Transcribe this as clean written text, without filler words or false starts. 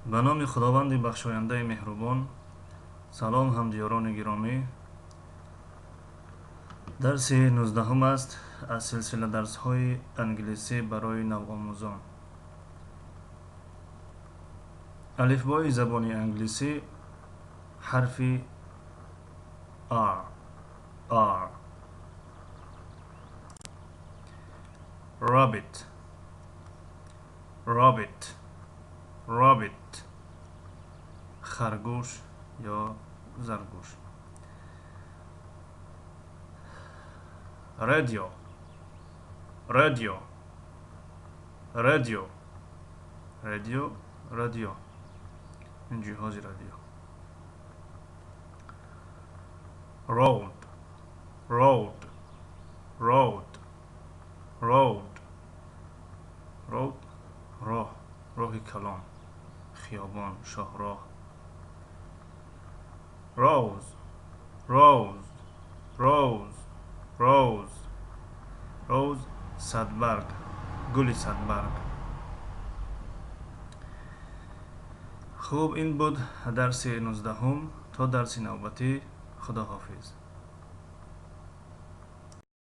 Ба номи Худованди бахшояндаи меҳрубон. Салом, ҳамдиёрони гиромӣ. Дарси 19 аст аз силсила дарсҳои англисӣ барои навомӯзон. Алифбои забони англисӣ, ҳарфи R, R. Rabbit, rabbit, rabbit. Харгӯш ё заргӯш. Radio, radio, radio, radio, радио, ин ҷиҳози радио. Road, road, road, road, road. Роҳ, роҳи калон, хиёбон, шоҳроҳ. Rose, rose, rose, rose, rose. Садбарг, гули садбарг. Хуб, ин буд дарси 19-ум. То дарси навбатӣ, худоҳофиз.